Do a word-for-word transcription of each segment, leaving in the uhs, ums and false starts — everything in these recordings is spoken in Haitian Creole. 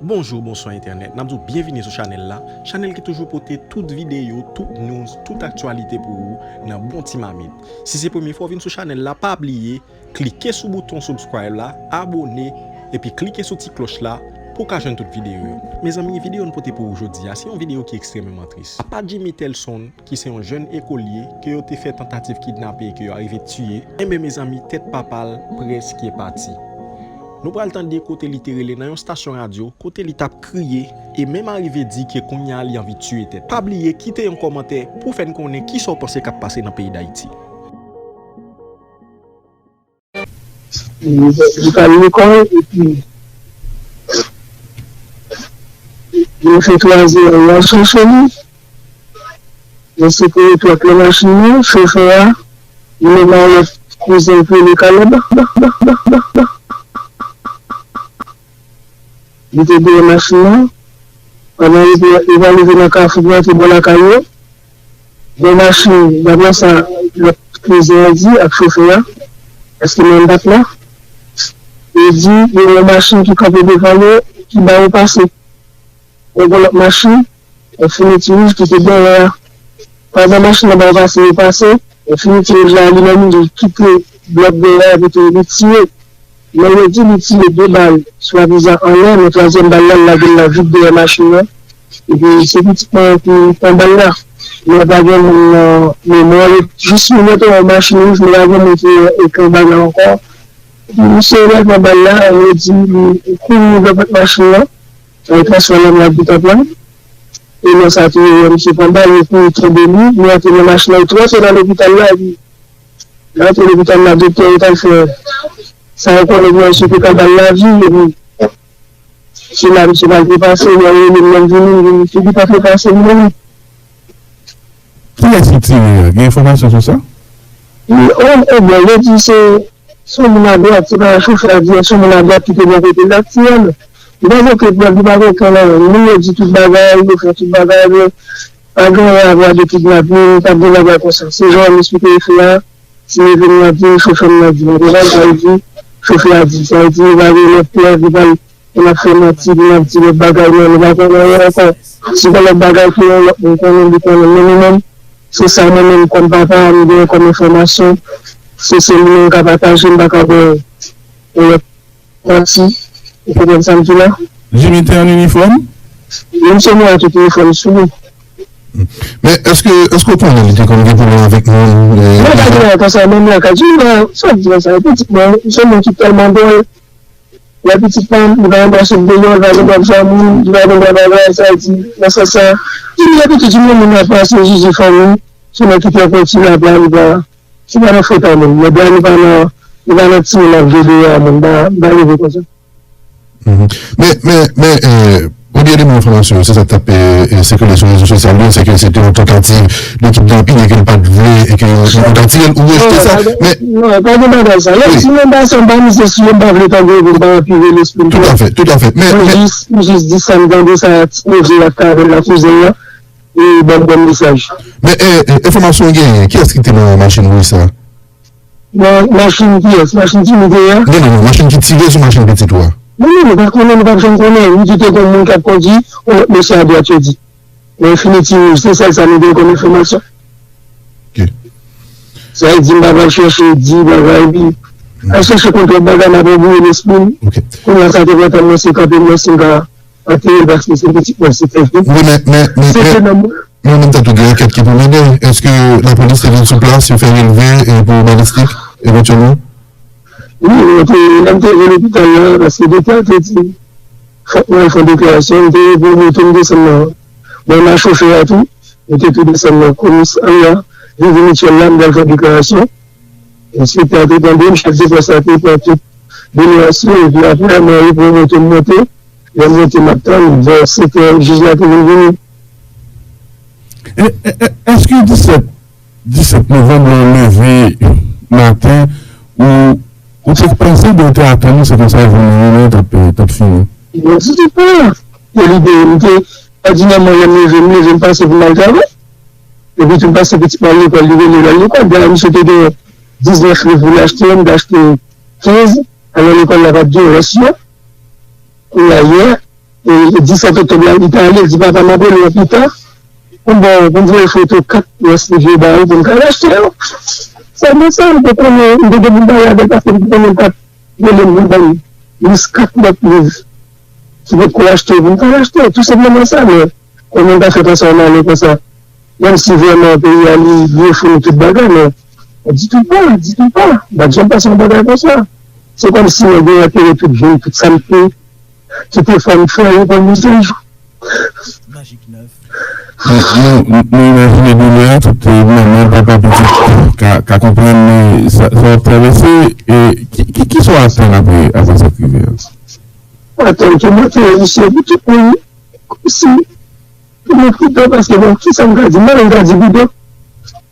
Bonjou, bonswa entènèt. N ap di w byenvini sou chanèl la. Chanèl ki toujou pote tout videyo, tout news, tout aktyalite pou ou nan bon ti mamit. Si se premye fwa w vin sou chanèl la, pa bliye klike sou bouton subscribe la, abòne, epi klike sou ti klòch la pou w ka jwenn tout videyo yo. Mezanmi, videyo n pote pou ou jodi a, se yon videyo ki ekstrèmeman tris. Papa Jimmy Telson, ki se yon jèn ekolye ke yo te fè tantativ kidnape e ke yo arive tiye, enben mezanmi, tèt papa l prèske pati. Nou pral tande kote li te rele nan yon stasyon radyo, kote li t ap kriye e menm arive di ke kounye a li anvi tiye tèt. Pa bliye kite yon kòmantè pou fè n konnen kisa w panse k ap pase nan peyi Dayiti. Li pral lekòl epi yo fè twa zè, y al chèche li. Mesye kouri twò plen machin nan, chofè a, li menm a yon lòt kouzen l ki rele Kalèb. Li te dèyè machin nan. Pandan yo te, yo pral rive nan kafou pou rantre bò lakay yo, gen yon machin, daprè sa lòt kouzen an di ak chofè a, paske menm dat la, yo di gen yon machin ki kanpe devan yo, ki ba yo pase. Yo gen lòt machin, yon finiti wouj ki te dèyè a. Pandan machin nan ba yo pase, yo pase, yon finiti wouj la li menm li kite blòk dèyè a epi tou li tire. Men yo di li tire de bal swadizan anlè, men twazyèm bal la, l lage l nan vit dèyè machin nan. Epi se pitit mwen ki pran bal la. Men pa gen moun nan, men mwen jis nou monte yon machin wouj, men pa gen moun ki wè okenn bagay ankò. Epi misye rèl pran bal la, yo di li kouri rive pran machin nan, e transfòme l nan Pòtoprens. E lè sa tou, yo wè misye pran bal, yo kouri kenbe li, li antre nan machin nan, yo tou rantre nan lopital la, epi Lè l te lopital la, doktè yo t al fè sa yo konnen pou yo sou pita bay lavi, epi se la misye pral trepase, yo rele m, lè m vini, m vin, misye di pa trepase, m mouri. Kiyès ki tire a? Gen enfòmasyon sou sa? Li, o, o, bon, yo di se, se yon moun adwat, se pa chofè a di, se yon moun adwat ki te bò kote l aktyèl. Li pa gen okenn prèv, li pa gen okenn anyen. Moun yo di tout bagay, yo fè tout bagay, men pa gen anyen a vwa de kidnapin, pa gen bagay konsa. Se jan w esplike yo fè a, si evènman di, chofè m nan di, men devan sa yo di, chofè a di, sa yo di, yo pa gen lòt prèv, yo pa, yo n ap fè manti, yo n ap di lòt bagay, men nou pa konnen anyen ankò. Si gen lòt bagay ke yon lòt moun konnen, li konnen, men nou menm, se sa mwen menm kòm papa, m genyen kòm enfòmasyon, se sèl li menm m ka pataje, m pa ka bay yon lòt manti, ou konprann sa m di la? Jimmy te an inifòm? Wi, misye mete tout inifòm sou li. Men èske, èske w konnen li te konn gen pwoblèm avèk moun? Non, pa gen anyen konsa, menm lakay. Jimmy, sa w di konsa, pitit mwen, se yon moun ki tèlman dwòl. Lè pitit mwen, li pa renmen sot deyò, li pa renmen ap zanmi, li pa renmen bagay, sa vle di, nan sans sa, Jimmy, epi tou, Jimmy, moun nan pase jije fanmi, se nèg ki trè pwenti la, li pa, Se pa nan fòt a moun. Nèg la, li pa nan, li pa nan timoun ap jwe deyò a moun. M pa, m pa leve konsa. Men, men, men, e, premye eleman enfòmasyon yo, se sa k t ap, e, e, sikile sou rezo sosyal yo, se ke se te yon tantativ de kidnapin e ke l pa t vle, e ke yo, yo t ap tire l, ou rejte sa, men. Non, pa gen bagay sa. Lè m di mwen pa sa, m pa mize sou yo, m pa vle tande yo pou m pa anpire lespri m twòp. Toutafè, toutafè. Men, men. M jis, m jis di sa m tande sa ti nevye a k t avè l la, kouzen l lan. E ban m bon mesaj. Men e, e, enfòmasyon w genyen, kiyès ki te nan machin wouj sa? Nan machin kiyès? Machin Jimmy te ye a? Non, non, non, machin ki tire sou machin pitit ou a. Non, non, nou pa konnen, nou p ap janm konnen. Li di te gen yon moun k ap kondui, yon lòt mesye adwat yo di. Nan Infiniti wouj, se sèl sa nou gen kòm enfòmasyon. Ok. Sa vle di m pa pral chèche di bagay, epi al chèche konn twòp bagay, m ap anbouye lespri m. Ok. Kounye a sa te pran tan m, mwen se kanpe m, mwen se m ka antere l paske se pitit mwen, se tèt li. Wi, men, men, men, Se men, te nan mwen. Men an menm tan tou, gen ankèt ki pou mennen. Èske lapolis te vin sou plas, yo fè relve e pou balistik, evantyèlman? Wi, mwen te, lè m te rive lopital la, paske doktè a te di, fòk mwen al fè yon deklarasyon, m te reponn, m tou m desann nan, mwen m a chofè a tou, nou te tou desann nan komisarya, Rive Mityèl la, m t al fè deklarasyon. Enspektè a te tande m, chèf de pòs la te pran tout delivrans yo, epi apre, mwen repran moto m monte. Lè m monte, m ap tann, vè sèt è, jij la te vin vini. E, e, e, èske disèt, disèt novanm lan leve maten, ou, ou te panse oubyen ou te atann ou, se konsa jounen an t ap, t ap fini? Mwen di tout pa. E lide, m te, òdinèman, lè m leve, m leve, m panse pou m al travay. Epi tou m panse pitit mwen al lekòl, li rele l al lekòl. Dayè misye te gen diznèf liv pou l achte, m te achte kenz, alò lekòl la pa t gen rès yo. Kounye a yè, e, disèt oktòb la, li te ale, li di, "Papa, m ap rele w pita pou m ba w, pou m voye foto kat West Rivière ba ou pou m ka al achte yo." Sèlman sa, m te konnen, m te gen pou m pale avèk afè m, m te konnen l t ap rele m pou l ban m jis kat lòt liv ki potko achte pou m ka al achte yo. Tou senpleman sa, men kòman m ta fè pase yon ane konsa? Menm si vrèman peyi a li, li ofri nou tout bagay, men di tou pa, di tou pa. M pa t janm pase yon bagay konsa. Se kòmsi mwen gen enterè tout vi m, tout sa m te, tout efò m fè, yo konn li tou. Majik nèf. Nou, nou, nou imajine doulè a tout, eh, manman, papa, pitit ka, ka konprann, eh, sa, sa w ap travèse. E ki, ki, ki sa w atann apre, apre sa k rive a? Atann ke mwen te reyisi pou tout moun, kòmsi pou mwen pito, paske bon, ki sa m ka di? Mwen menm m ka di pito.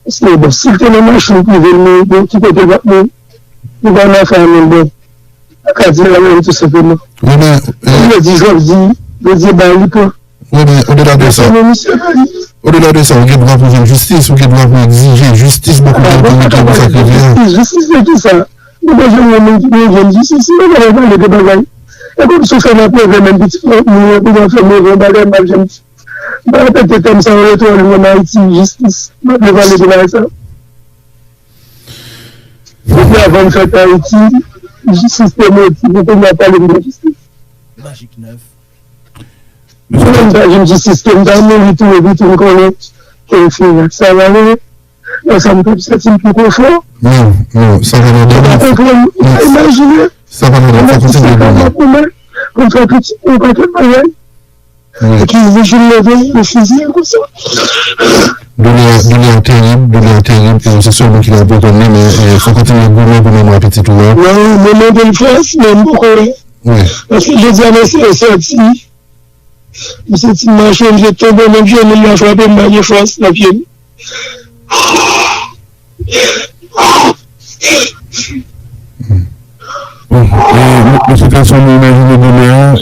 Paske bon, si l te nan machin prive l, men bon, ki kote l p ap mouri? Li pa nan afè a menm, bon. M ka di la menm tou senpleman. Wi, men, eh, jodi, jodi, jodi ba li pran. Wi, men odela de sa, odela de sa, ou gen dwa pou jwenn jistis, ou gen dwa pou egzije jistis bò kote ou te mete pou sa k rive a. Jistis, jistis de ki sa? Nou pa jwenn yon moun ki pou jwenn jistis, si nou pa pale de bagay. E kòmsi w fè m ap reve menm pitit mwen, mwen pou mwen fè m reve yon bagay, m ap jwenn. M pa repete tèm sa yo twò lwen an Ayiti, jistis. M ap pale de bagay sa. Depi avan m fèt Ayiti, jistis te moti, pou kounye a pale m de jistis. Majik nèf. Mwen menm ta jwenn jistis ke m ta mouri tou, epi tou m konnen ke m fini ak sa, malere. Nan sa m t ap santi m pi konfò. Non, non, sa pa nan dòmi. Ou pa konprann, ou pa imajine. Sa pa nan dòmi, fò kontinye goumen. Pou m fè pitit mwen, yon pakèt bagay. Wi. Epi, li vin leve, li fiziye l konsa. Doulè a, doulè a terib, doulè a terib, e se sèl moun ki la pou konn li, men, eh, fò kontinye goumen pou memwa pitit ou a. Non, mwen mande l fòs, men m poko wè. Wi. Paske jodi a, mesye yo sòti. M santi m mache, m jete tonbe, menm jenou m nan frape m, pa gen fòs nan pye m. Bon, e, mesye Telson, nou imajine doulè a.